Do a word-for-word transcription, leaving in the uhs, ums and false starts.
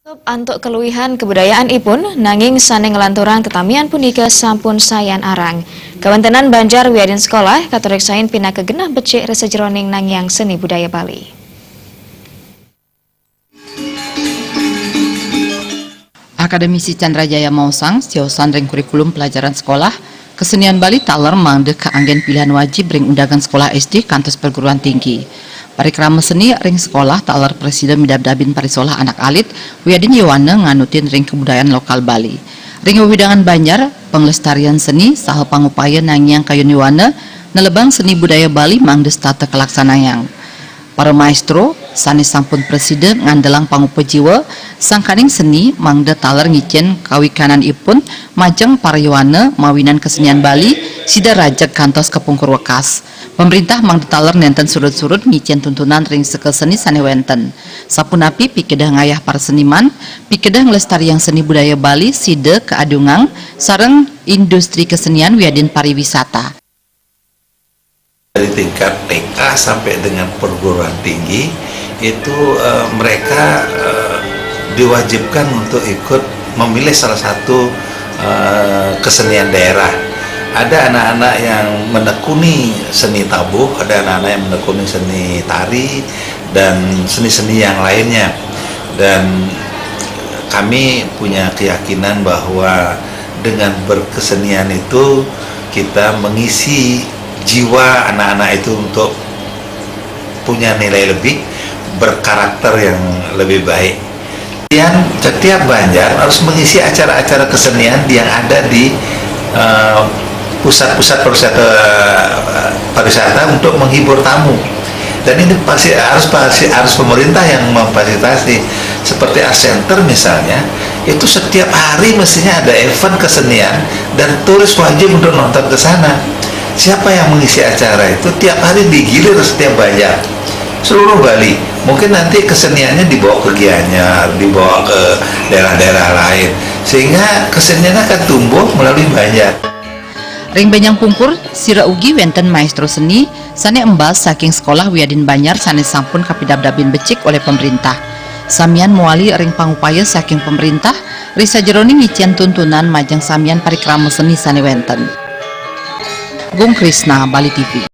Antuk kaluihan kabudayaan ipun, nanging sane nglanturang tetamian punika sampun sayan arang. Kawentenan Banjar wiadin sekolah katureksain pinaka genah becik ring sajeroning nangiang seni budaya Bali. Akademisi Chandra Jaya maosang, siosan ring kurikulum pelajaran sekolah, kesenian Bali taler mangda kaanggen pilihan wajib ring undangan sekolah S D kantos perguruan tinggi. Parikrama seni ring sekolah taler prasida midabdabin parisolah anak alit, wiadin yowana nganutin ring kabudayan lokal Bali. Ring wewidangan Banjar, panglestarian seni saha pangupaya nangiang kayun yowana, nelebang seni budaya Bali mangda setata kalaksanayang. Para maestro, sane sampun prasida ngandelang pangupa jiwa, sangkaning seni mangda taler ngicen kawikananipun majeng para yowana mawinan kesenian Bali, sida rajeg kantos kapungkur wekas. Pamrintah mangda taler nenten surud-surud ngicen tuntunan ring seka seni sane wenten. Sapunapi pikedah ngayah para seniman, pikedah nglestariang seni budaya Bali, sida kaadungang sareng industri kesenian wiadin pariwisata. Dari tingkat T K sampai dengan perguruan tinggi itu, eh, mereka, eh, diwajibkan untuk ikut memilih salah satu, eh, kesenian daerah. Ada anak-anak yang menekuni seni tabuh, ada anak-anak yang menekuni seni tari, dan seni-seni yang lainnya. Dan kami punya keyakinan bahwa dengan berkesenian itu kita mengisi jiwa anak-anak itu untuk punya nilai lebih, berkarakter yang lebih baik. Kemudian setiap Banjar harus mengisi acara-acara kesenian yang ada di, eh, pusat-pusat pariwisata, pariwisata untuk menghibur tamu. Dan ini pasti harus, pasti harus pemerintah yang memfasilitasi. Seperti Art Center misalnya, itu setiap hari mestinya ada event kesenian dan turis wajib untuk nonton ke sana. Siapa yang mengisi acara itu? Tiap hari digilir setiap Banjar, seluruh Bali. Mungkin nanti keseniannya dibawa ke Gianyar, dibawa ke daerah-daerah lain, sehingga kesenian akan tumbuh melalui Banjar. Ring benjang pungkur, sira ugi wenten maestro seni sane embas saking sekolah wiadin Banjar sane sampun kapidabdabin becik olih pamrintah. Samian mawali ring pangupaya saking pamrintah, ring sajeroning ngicen tuntunan majeng samian parikrama seni sane wenten. Gung Krisna, Bali T V.